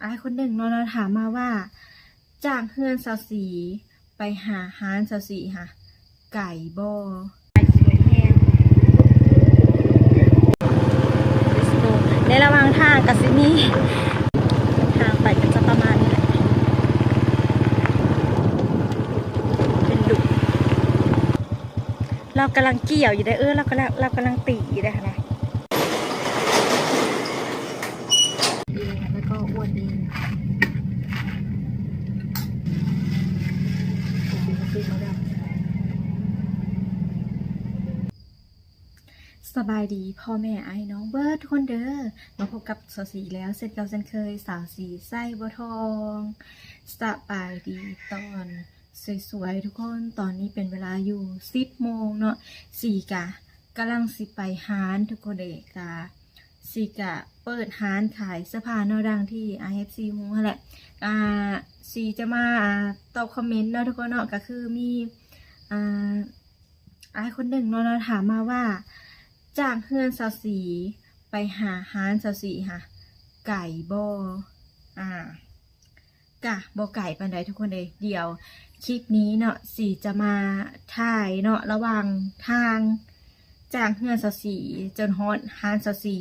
ອ້າຍຄົນໜຶ່ງເນາະ ລາວຖາມມາວ່າ ຈາກເຮືອນສາວສີໄປຫາຮ້ານສາວສີຫະ ໄກບໍ່? ໃນລະຫວ່າງທາງກະຊິມີ ທາງໄປກະຈະປະມານນີ້ແຫຼະ ເປັນດຸ ລາວກຳລັງກ່ຽວຢູ່ເດ້ ເອີ ລາວກຳລັງ ລາວກຳລັງຕີຢູ່ເດ້ຫັ້ນນະ ເອງ ແລ້ວກໍອ້ວນເອງ. ສະບາຍດີພໍ່ແມ່ອ້າຍນ້ອງເບິດທຸກຄົນເດີ ມາພົບກັບສາວສີອີກແລ້ວ ເຊັ່ນເກົ່າເຊັ່ນເຄີຍ ສາວສີໄຊບົວທອງ. ສະບາຍດີຕອນສວຍໆທຸກຄົນ ຕອນນີ້ເປັນເວລາຢູ່ສິບໂມງເນາະ ສີກະ ກຳລັງຊິໄປຮ້ານທຸກຄົນເດ ກະ ສີກະເປີດຮ້ານຂາຍເສື້ອຜ້າເນາະ ດັ່ງທີ່ອ້າຍເອັຟຊີຮູ້ຫັ້ນແຫຼະ ອ່າ ສີຈະມາ ອ່າ ຕອບຄອມເມັນເນາະທຸກຄົນເນາະ ກະຄືມີ ອ່າ ອ້າຍຄົນໜຶ່ງເນາະ ລາວຖາມມາວ່າ ຈາກເຮືອນສາວສີໄປຫາຮ້ານສາວສີຫະ ໄກບໍ່? ອ່າ ກະບໍ່ໄກປານໃດທຸກຄົນເອີຍ ດຽວຄລິບນີ້ເນາະ ສີຈະມາຖ່າຍເນາະ ລະຫວ່າງທາງຈາກເຮືອນສາວສີຈົນຮອດຮ້ານສາວສີ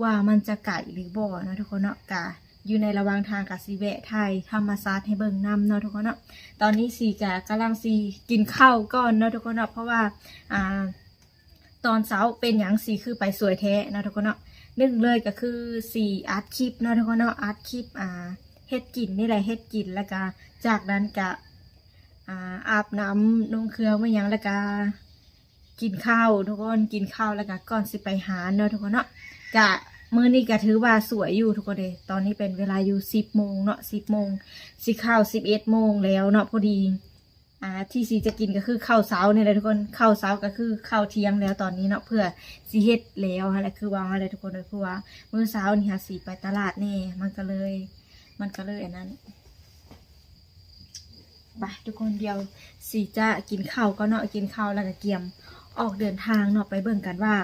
ວ່າມັນຈະໄກຫຼືບໍ່ເນາະທຸກຄົນເນາະ ກະຢູ່ໃນລະຫວ່າງທາງກະຊິແວະຖ່າຍທຳມະຊາດໃຫ້ເບິ່ງນຳເນາະທຸກຄົນເນາະ. ຕອນນີ້ສີກະກຳລັງຊິກິນເຂົ້າກ່ອນເນາະທຸກຄົນເນາະ ເພາະວ່າ ອ່າ ຕອນເຊົ້າເປັນຫຍັງສີຄືໄປສວຍແທ້ເນາະທຸກຄົນເນາະ ໜຶ່ງເລີຍກະຄືສີອັດຄລິບເນາະທຸກຄົນເນາະ ອັດຄລິບ ອ່າ ເຮັດກິນນີ້ແຫຼະ ເຮັດກິນ ແລ້ວກະຈາກນັ້ນກະ ອ່າ ອາບນ້ຳນຸ່ງເຄື່ອງແມ່ນຫຍັງ ແລ້ວກະກິນເຂົ້າທຸກຄົນ ກິນເຂົ້າ ແລ້ວກະກ່ອນຊິໄປຮ້ານເນາະທຸກຄົນເນາະ ກະມື້ນີ້ກະຖືວ່າສວຍຢູ່ທຸກຄົນເດ ຕອນນີ້ເປັນເວລາຢູ່ສິບໂມງເນາະ ສິບໂມງ ຊິເຂົ້າສິບເອັດໂມງແລ້ວເນາະ ພໍດີ ອ່າ ທີ່ສີຈະກິນກະຄືເຂົ້າເຊົ້ານີ້ແຫຼະທຸກຄົນ ເຂົ້າເຊົ້າກະຄືເຂົ້າທ່ຽງແລ້ວຕອນນີ້ເນາະ ເພື່ອຊິເຮັດແລ້ວຫັ້ນແຫຼະ ຄືວ່າຫັ້ນແຫຼະທຸກຄົນເອີຍ ເພາະວ່າມື້ເຊົ້ານີ້ຫາສີໄປຕະຫຼາດແດ່ ມັນກະເລີຍ ມັນກະເລີຍອັນນັ້ນ ໄປທຸກຄົນ ດຽວສີຈະກິນເຂົ້າກ່ອນເນາະ ກິນເຂົ້າແລ້ວກະກຽມອອກເດີນທາງເນາະ ໄປເບິ່ງກັນວ່າ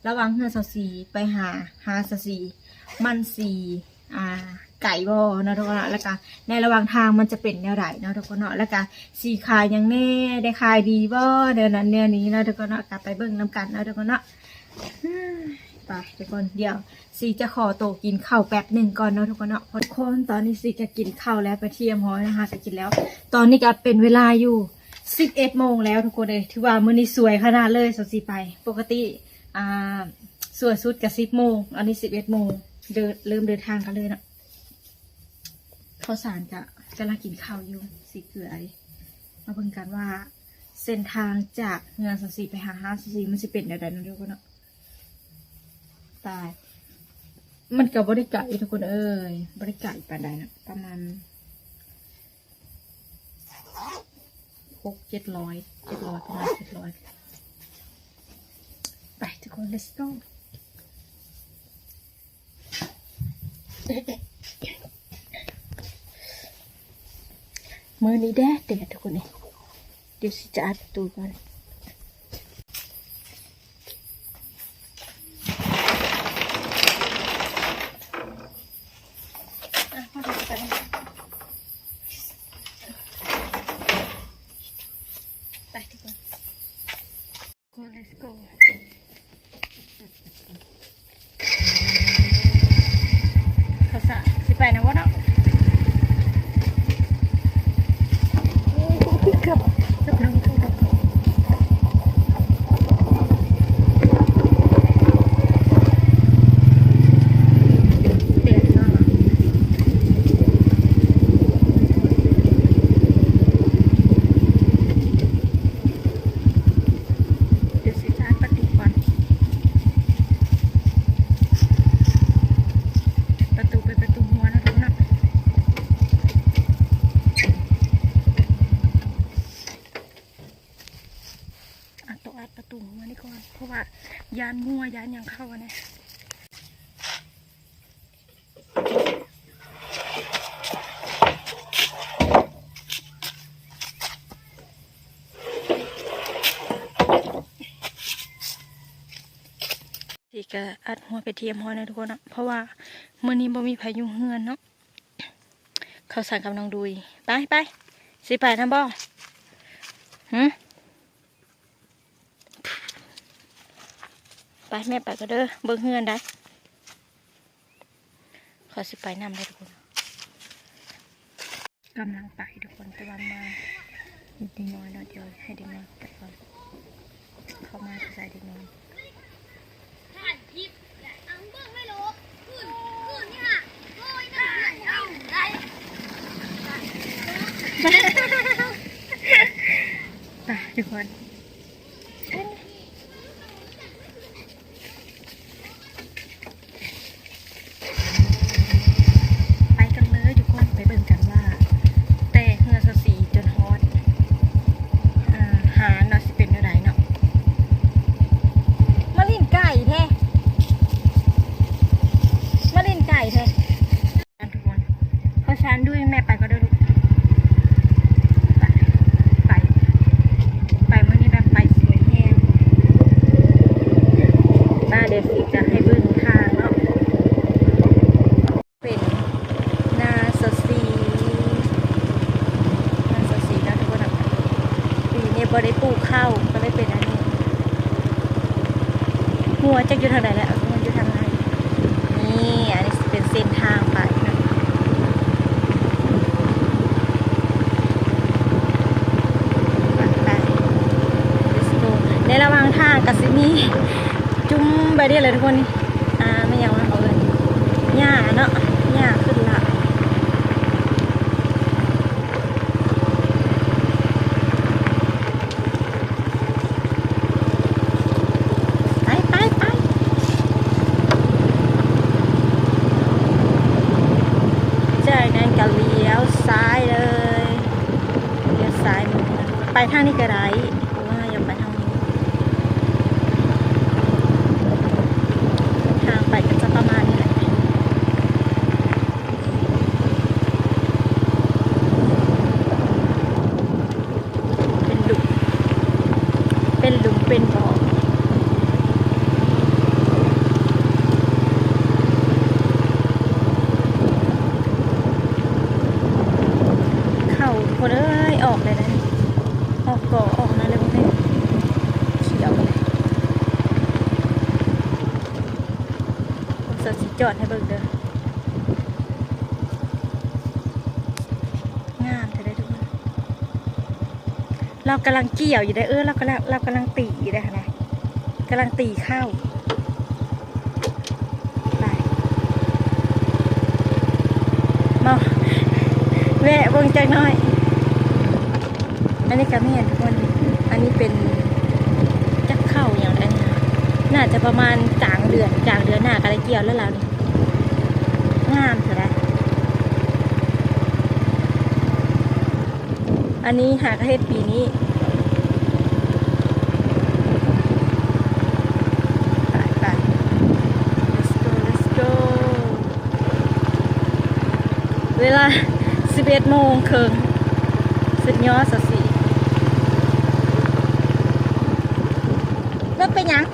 ລະຫວ່າງເຮືອນສາວສີໄປຫາຮ້ານສາວສີ ມັນສີ ອ່າ ໄກບໍ່ເນາະທຸກຄົນເນາະ ແລ້ວກະໃນລະຫວ່າງທາງມັນຈະເປັນແນວໃດເນາະທຸກຄົນເນາະ ແລ້ວກະສີຂາຍຫຍັງແດ່ ໄດ້ຂາຍດີບໍ່ ແນວນັ້ນແນວນີ້ເນາະທຸກຄົນເນາະ ກະໄປເບິ່ງນຳກັນເນາະທຸກຄົນເນາະ. ໄປທຸກຄົນ ດຽວສີຈະຂໍໂຕກິນເຂົ້າແປັບໜຶ່ງກ່ອນເນາະທຸກຄົນເນາະ ທຸກຄົນ ຕອນນີ້ສີກະກິນເຂົ້າແລ້ວ ໄປທ່ຽມຮ້ອຍນະ ຫາກະກິນແລ້ວ ຕອນນີ້ກະເປັນເວລາຢູ່ສິບເອັດໂມງແລ້ວທຸກຄົນເອີຍ ຖືວ່າມື້ນີ້ສວຍຂະໜາດເລີຍ ສາວສີໄປ ປົກກະຕິ ອ່າ ສວຍສຸດກະສິບໂມງ ອັນນີ້ສິບເອັດໂມງ ເດີ ເລີ່ມເດີນທາງກັນເລີຍເນາະ. ເຂົ້າສານກະກຳລັງກິນເຂົ້າຢູ່ ສີເກືອເດ້ ມາເບິ່ງກັນວ່າເສັ້ນທາງຈາກເຮືອນສາວສີໄປຫາຮ້ານສາວສີມັນຊິເປັນແນວໃດເນາະທຸກຄົນເນາະ. ຕາຍ ມັນກະບໍ່ໄດ້ໄກທຸກຄົນເອີຍ ບໍ່ໄດ້ໄກປານໃດເນາະ ປະມານ ຫົກເຈັດຮ້ອຍ ເຈັດຮ້ອຍ ປະມານເຈັດຮ້ອຍ ໄປທຸກຄົນ let's go. ມື້ນີ້ແດດ ແດດທຸກຄົນເອີຍ ດຽວຊິຈະອັດປະຕູກ່ອນ. ໄປທຸກຄົນ let's go. ເຂົາສາ ຊິໄປນຳບໍ່ເນາະ? ເກືອບ ເກືອບລົງ. ດຽວຊິຈາດປະຕູກ່ອນ ປະຕູເປັນປະຕູຫົວເນາະທຸກຄົນເນາະ ອາດຕ້ອງອັດປະຕູຫົວນີ້ກ່ອນ ເພາະວ່າຢ້ານງົວຢ້ານຫຍັງເຂົ້າຫັ້ນນະ. ສີກະອັດຫົວໄປທີ່ຮຽບຮ້ອຍແລ້ວທຸກຄົນເນາະ ເພາະວ່າມື້ນີ້ບໍ່ມີໃຜຢູ່ເຮືອນເນາະ. ເຂົ້າສານກັບນ້ອງດຸຍ. ໄປ ໄປ ຊິໄປນຳບໍ່? ຫື? ໄປ ແມ່ໄປກ່ອນເດີ ເບິ່ງເຮືອນໄດ໋. ຂ້ອຍຊິໄປນຳເດີທຸກຄົນ. ກຳລັງໄປທຸກຄົນ ແຕ່ວ່າມາເດັກນ້ອຍເນາະ ດຽວໃຫ້ເດັກນ້ອຍໄປກ່ອນ. ເຂົ້າມາໃສ່ເດັກນ້ອຍ. ໄປທຸກຄົນ. ໄປກັນເລີຍທຸກຄົນ ໄປເບິ່ງກັນວ່າ ແຕ່ເຮືອນຊາວສີ່ຈົນຮອດ ອ່າ ຫານເນາະ ຊິເປັນແນວໃດເນາະ. ມາຫຼິ້ນໄກແທ້ ມາຫຼິ້ນໄກແທ້. ທຸກຄົນ ເຂົ້າສານດຸຍ ແມ່ໄປກ່ອນເດີລູກ. ໄປ ໄປ ໄປ ມື້ນີ້ແບບໄປສວຍແຮງ. ມາ ດຽວຊິຈະໃຫ້ເບິ່ງທາງເນາະ. ເປັນນາຊາວສີ່ ນາຊາວສີ່ເນາະທຸກຄົນເນາະ. ປີນີ້ບໍ່ໄດ້ປູກເຂົ້າ ກໍເລີຍເປັນອັນນີ້. ຫົວຈັກຢູ່ທາງໃດແຫຼະ ຫົວຢູ່ທາງໃນ. ນີ້ ອັນນີ້ຊິເປັນເສັ້ນທາງໄປເນາະ. ໄປ ໄປ let's go. ໃນລະຫວ່າງທາງກໍຊິມີຈຸ່ມແບບນີ້ແຫຼະທຸກຄົນ. ອ່າ ແມ່ນຫຍັງວະ ເຂົາເອີ້ນ ຫຍ້າເນາະ ຫຍ້າຂຶ້ນລະ. ໄປ ໄປ ໄປ ຈາກນັ້ນກໍລ້ຽວຊ້າຍເລີຍ ລ້ຽວຊ້າຍມື ໄປທາງນີ້ກໍໄດ້ ຫຼືວ່າຢາກໄປທາງນີ້. ທາງໄປກໍຈະປະມານນີ້ແຫຼະ. ເປັນຫຼຸມ ເປັນຫຼຸມເປັນບໍ່. ເຂົ້າ ທຸກຄົນເອີຍ ອອກແລ້ວນະ ອອກກໍອອກມາແລ້ວ ເບິ່ງແນ່ ຂຽວແລ້ວ. ເບິ່ງ ຊິຈອດໃຫ້ເບິ່ງເດີ. ງາມແທ້ເດ້ທຸກຄົນ. ລາວກຳລັງກ່ຽວຢູ່ເດ້ ເອີ ລາວກຳລັງ ລາວກຳລັງຕີຢູ່ເດ້ຫັ້ນນະ ກຳລັງຕີເຂົ້າ. ໄປ ມາ ແວະເບິ່ງຈັກໜ້ອຍ. ອັນນີ້ກໍແມ່ນທຸກຄົນ ອັນນີ້ເປັນຈັກເຂົ້າຫຍັງ ອັນນີ້ນະ ໜ້າຈະປະມານກາງເດືອນ ກາງເດືອນໜ້າກໍໄດ້ກ່ຽວແລ້ວລາວນີ້. ງາມເທົ່າໃດ. ອັນນີ້ຫາກະເຮັດປີນີ້. ໄປ ໄປ let's go let's go. ເວລາສິບເອັດໂມງເຄິ່ງ ສຸດຍອດ ຊາວສີ່. ລົດເປັນຫຍັງ?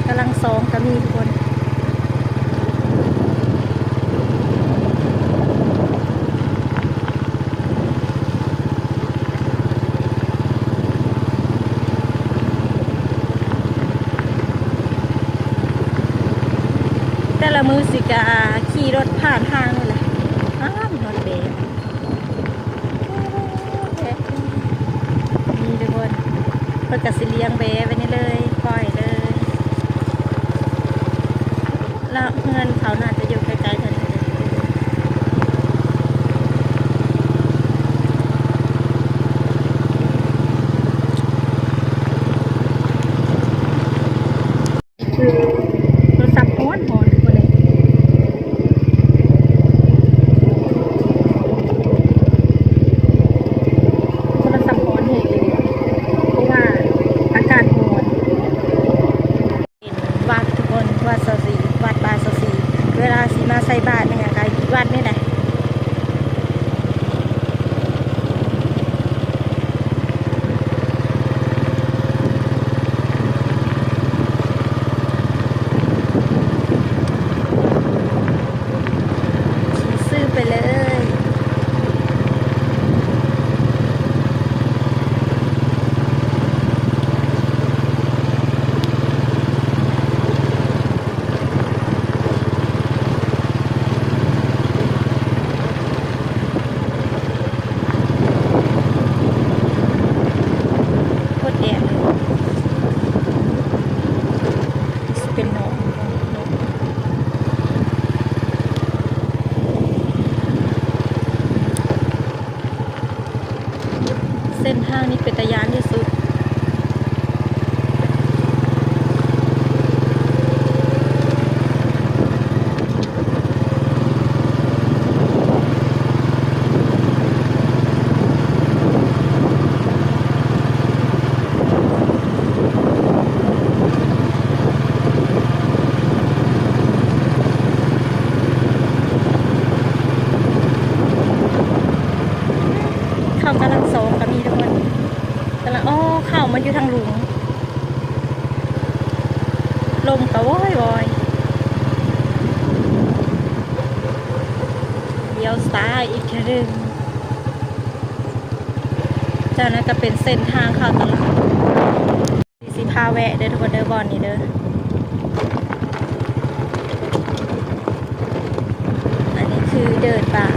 ກຳລັງຊອງກໍມີທຸກຄົນ. ແຕ່ລະມື້ຊິກະຂີ່ລົດຜ່ານທາງນີ້ແຫຼະ. ອ້າວ ຮອດແບບ ນີ້ທຸກຄົນ ເພິ່ນກະຊິລ້ຽງແບໄວ້ນີ້ເລີຍ ປ່ອຍເລີຍ. ລະເຮືອນເຂົາໜ້າຈະຢູ່ໃກ້ໆກັນ. ຄືໂທລະສັບຮ້ອນໆ ທຸກຄົນເອີຍ ໂທລະສັບຮ້ອນແຮງເລີຍ ເພາະວ່າອາກາດຮ້ອນ. ເປັນວັດທຸກຄົນ ວັດຊາວສີ່ ວັດປ່າຊາວສີ່ ເວລາຊິ ດເລີຍ ຊິເປັນໜອງເນາະ. ເສັ້ນທາງນີ້ເປັນຕາຢ້ານທີ່ສຸດ. ເຂົ້າກຳລັງສອງກໍມີທຸກຄົນ ກຳລັງ ອໍ ເຂົ້າມາຢູ່ທາງລຸ່ມ ລົມກໍວອຍໆ. ລ້ຽວຊ້າຍອີກເທື່ອໜຶ່ງ. ຈາກນັ້ນກໍເປັນເສັ້ນທາງເຂົ້າຕະຫຼາດ. ຊິພາແວະເດີທຸກຄົນເດີ ບ່ອນນີ້ເດີ. ອັນນີ້ຄືເດີ່ນບານ.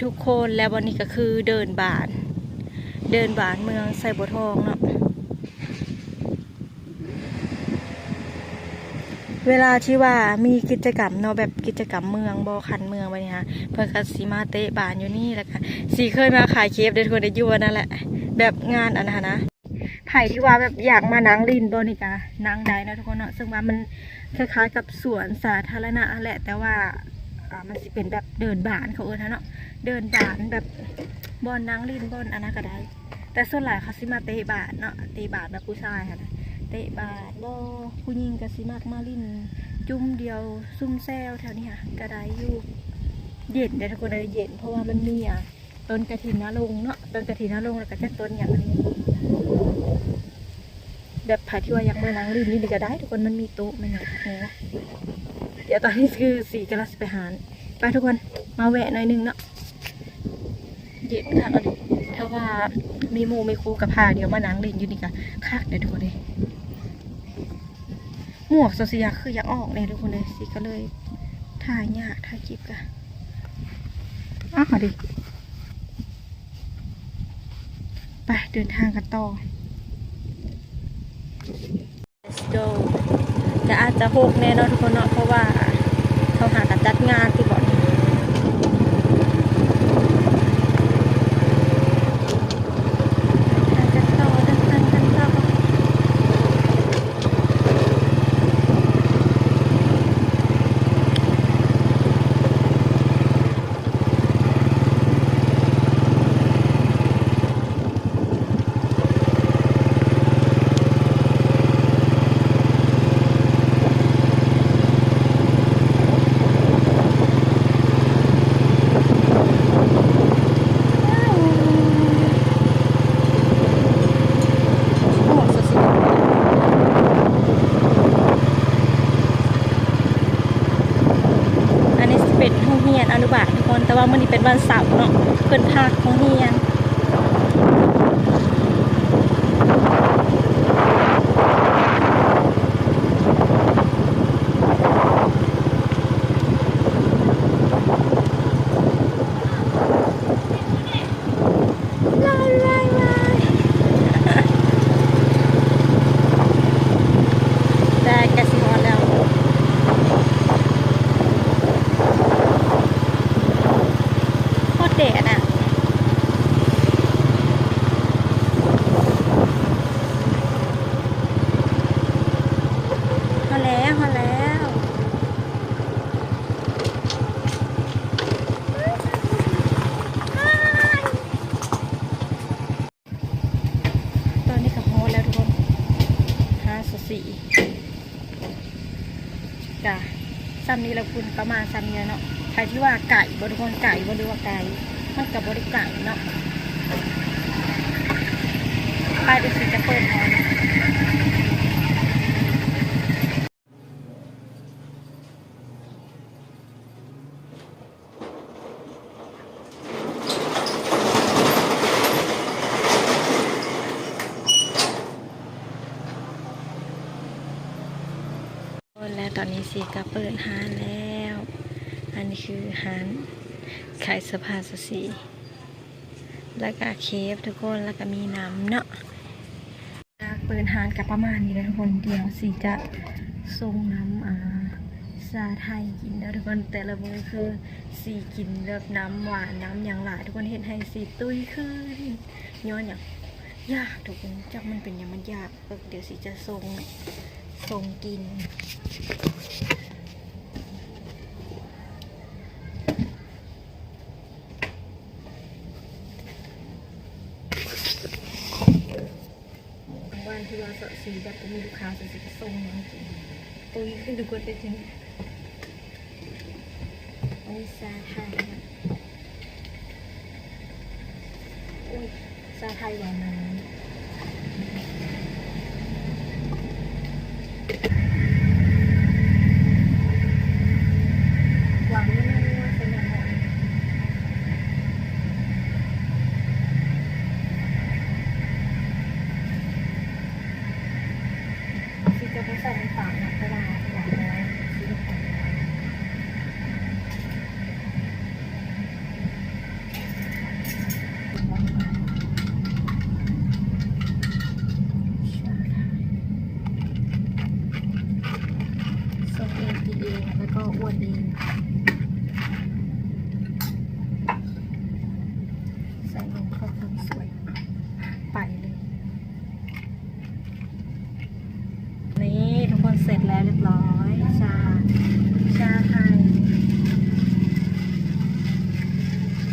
ທຸກຄົນ ແລະ ບ່ອນນີ້ກໍຄືເດີ່ນບານ ເດີ່ນບານເມືອງໄຊບົວທອງເນາະ. ເວລາທີ່ວ່າມີກິດຈະກຳເນາະ ແບບກິດຈະກຳເມືອງບໍ ຄັນເມືອງແບບນີ້ຫະ ເພິ່ນກໍຊິມາເຕະບານຢູ່ນີ້ ແລ້ວກໍຊິເຄີຍມາຂາຍເຄບເດ້ທຸກຄົນເດ້ ຢູ່ອັນນັ້ນແຫຼະ ແບບງານອັນນັ້ນນະ. ໃຜທີ່ວ່າແບບຢາກມານັ່ງຫຼິ້ນບ່ອນນີ້ກະນັ່ງໄດ້ເນາະທຸກຄົນເນາະ. ເຊິ່ງວ່າມັນຄ້າຍໆກັບສວນສາທາລະນະຫັ້ນແຫຼະ ແຕ່ວ່າ ອ່າ ມັນຊິເປັນແບບເດີ່ນບານ ເຂົາເອີ້ນຫັ້ນເນາະ ເດີ່ນບານ ແບບບ່ອນນັ່ງຫຼິ້ນ ບ່ອນອັນນັ້ນກະໄດ້. ແຕ່ສ່ວນຫຼາຍເຂົາຊິມາເຕະບານເນາະ ເຕະບານແບບຜູ້ຊາຍຫັ້ນນະ ເຕະບານບໍ ຜູ້ຍິງກະຊິມັກມາຫຼິ້ນຈຸ່ມດຽວ ຊຸມແຊວແຖວນີ້ຫະ ກະໄດ້ຢູ່ ເຢັນເດ້ທຸກຄົນເອີຍ ເຢັນ ເພາະວ່າມັນມີ ອ່າ ຕົ້ນກະຖິນນະລົງເນາະ ຕົ້ນກະຖິນນະລົງ ແລ້ວກໍຈັກຕົ້ນຫຍັງອັນນີ້ ແບບໃຜທີ່ວ່າຢາກມານັ່ງຫຼິ້ນຢູ່ນີ້ກໍໄດ້ທຸກຄົນ ມັນມີໂຕະ ມັນຫຍັງ. ດຽວຕອນນີ້ຄືສີກຳລັງຊິໄປຮ້ານ ໄປທຸກຄົນ ມາແວະໜ້ອຍໜຶ່ງເນາະ. ເຢັນຄັກອີ່ຫຼີ ຖ້າວ່າມີໝູ່ມີຄູ່ກໍພາດຽວມານັ່ງຫຼິ້ນຢູ່ນີ້ກໍຄັກເດ້ທຸກຄົນເດ້. ໝວກໂຊເຊຍຄືຢາກອອກແດ່ທຸກຄົນເອີຍ ຊິກໍເລີຍຖ່າຍຍາກ ຖ່າຍຄລິບກະ ອ້າວ ເອົາເດ ໄປເດີນທາງກັນຕໍ່. Let's go. ກະອາດຈະຮົກແດ່ເນາະທຸກຄົນເນາະ ເພາະວ່າເຂົາຫາກະຈັດງານຕິບໍ. ອັນນີ້ຊິເປັນໂຮງຮຽນອະນຸບານທຸກຄົນ ແຕ່ວ່າມື້ນີ້ເປັນວັນເສົາເນາະ ເພິ່ນພັກໂຮງຮຽນ. ໄດ້ ໃກ້ຊິຮອດແລ້ວ ໂຄດແດດອະ. ຮອດແລ້ວ ຮອດແລ້ວ. ຕອນນີ້ກໍຮອດແລ້ວທຸກຄົນ ຫ້າສິບສີ່ ກະຊ່ຳນີ້ແຫຼະ ພຸ້ນປະມານຊ່ຳນີ້ແຫຼະເນາະ. ໃຜທີ່ວ່າໄກບໍ່ທຸກຄົນ ໄກບໍ່ ຫຼືວ່າໄກ ມັນກະບໍ່ໄດ້ໄກເນາະ. ໄປ ດຽວຊິຈະເປີດຮອດ. ເ ອັນນີ້ຊິກະເປີດຮ້ານແລ້ວ. ອັນນີ້ຄືຮ້ານຂາຍເສື້ອຜ້າຊາຊີ ແລ້ວກະເຄບທຸກຄົນ ແລ້ວກະມີນ້ຳເນາະ. ເປີດຮ້ານກະປະມານນີ້ແຫຼະທຸກຄົນ. ດຽວຊິຈະຊົງນ້ຳ ອາ ຊາໄທກິນເດີທຸກຄົນ. ແຕ່ລະມື້ຄືຊິກິນແບບນ້ຳຫວານ ນ້ຳຫຍັງຫຼາຍທຸກຄົນ ເຮັດໃຫ້ຊິຕຸ້ຍຂຶ້ນ. ຍ້ອນຫຍັງ? ຢາກທຸກຄົນ ຈັກມັນເປັນຫຍັງມັນຢາກ. ເອີ ດຽວຊິຈະຊົງ ຊົງກິນ. ບາງວັນທີ່ວ່າຊາຊີແບບບໍ່ມີລູກຄ້າ ຊາຊີກະຊົງມາໃຫ້ກິນ. ໂອ້ຍ ຄືດູກົດເດ້ຈັ່ງ. ອັນນີ້ຊາໄທນະ. ໂອ້ຍ ຊາໄທຫວານນວນ ຫວານນວນ ໃສ່ນ້ຳຫອມ. ຊິຈະບໍ່ໃສ່ນ້ຳຕານເນາະ ເພາະວ່າຫວານນ້ອຍ ຊິເຮັດໃຫ້ຫວານນ້ອຍ. ຊົງເອງ ກິນເອງ ແລ້ວກໍອວດເອງ. ໃສ່ລົງເຂົ້າເຄື່ອງສວຍ ໄປເລີຍ. ນີ້ທຸກຄົນ ເສັດແລ້ວຮຽບຮ້ອຍ ຊາ ຊາໄທ.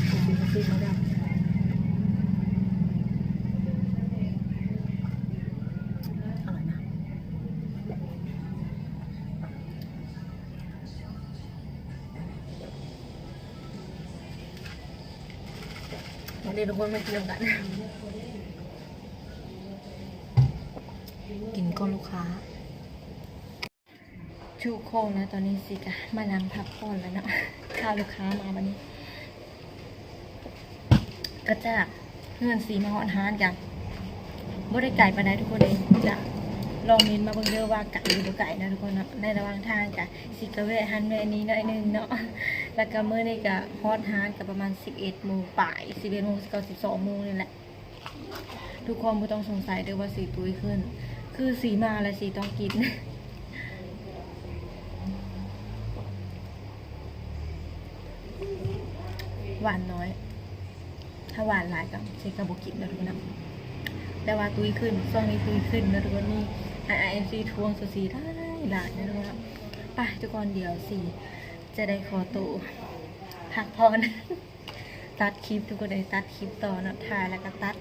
ຊິມ ຊິມມາແລ້ວ ອະຮ່ອຍນະ. ມາເດີທຸກຄົນ ມາກິນນຳກັນ. ກິນກ່ອນລູກຄ້າ ທຸກຄົນນະ. ຕອນນີ້ຊິກະມານັ່ງພັກຜ່ອນແລ້ວເນາະ ຖ້າລູກຄ້າມາບັດນີ້. ກະຈາກເຮືອນຊິມາຮອດຮ້ານກະບໍ່ໄດ້ໄກປານໃດທຸກຄົນເອີຍ. ກະລອງເມັ້ນມາເບິ່ງເດີວ່າໄກຫຼືບໍ່ໄກນະທຸກຄົນເນາະ. ໃນລະຫວ່າງທາງກະຊິກະແວະຫັ້ນແວະນີ້ໜ້ອຍໜຶ່ງເນາະ. ແລ້ວກະມື້ນີ້ກະຮອດຮ້ານກະປະມານສິບເອັດໂມງປາຍ ສິບເອັດໂມງ ສິບເອັດ ສິບສອງໂມງນີ້ແຫຼະ. ທຸກຄົນບໍ່ຕ້ອງສົງໄສເດີວ່າຊິຕຸ້ຍຂຶ້ນ ຄືຊິມາແລ້ວຊິຕ້ອງກິນ. ຫວານນ້ອຍ ຖ້າຫວານຫຼາຍກະຊິກະບໍ່ກິນເດີທຸກຄົນເນາະ. ແຕ່ວ່າຕຸ້ຍຂຶ້ນ ຊ່ວງນີ້ຕຸ້ຍຂຶ້ນເນາະທຸກຄົນ. ມີ ອາ ເອັຟຊີ ທວງຊາຊີຫຼາຍໆເນາະທຸກຄົນເນາະ. ໄປທຸກຄົນ ດຽວຊິຈະໄດ້ຂໍໂຕພັກຜ່ອນ. ຕັດຄລິບທຸກຄົນເອີຍ ຕັດຄລິບຕໍ່ເນາະ ຖ່າຍແລ້ວກະຕັດ.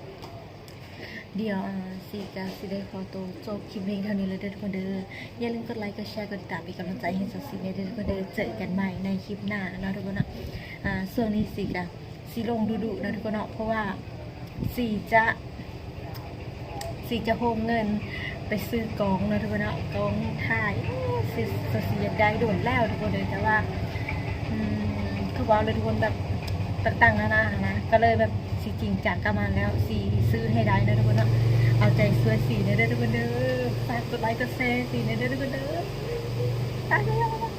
ດຽວ ອາ ຊີກະຊິໄດ້ຂໍໂຕຈົບຄລິບພຽງເທົ່ານີ້ເລີຍເດີທຸກຄົນເດີ. ຢ່າລືມກົດໄລ ກົດແຊ ກົດຕິດຕາມ ເປັນກຳລັງໃຈໃຫ້ຊາຊີແດ່ເດີທຸກຄົນເດີ. ເຈີກັນໃໝ່ໃນຄລິບໜ້າເນາະທຸກຄົນເນາະ. ອາ ຊ່ວງນີ້ຊີກະຊິລົງດຸໆເນາະທຸກຄົນເນາະ ເພາະວ່າຊີຈະ ຊິຈະໂຮມເງິນໄປຊື້ກ້ອງເນາະທຸກຄົນເນາະ ກ້ອງຖ່າຍ. ຊິ ຊິຢາກໄດ້ດົນແລ້ວທຸກຄົນເອີຍ ແຕ່ວ່າ ອືມ ຄືເວົ້າເລີຍທຸກຄົນ ແບບຕ່າງໆນານາຫັ້ນນະ ກະເລີຍແບບຊິຈິງຈັງກັບມັນແລ້ວ ຊິຊື້ໃຫ້ໄດ້ເນາະທຸກຄົນເນາະ. ເອົາໃຈຊ່ວຍຊີແດ່ເດີທຸກຄົນເດີ. ຝາກກົດໄລກົດແຊຊີແດ່ເດີທຸກຄົນເດີ. ຝາກເດີ.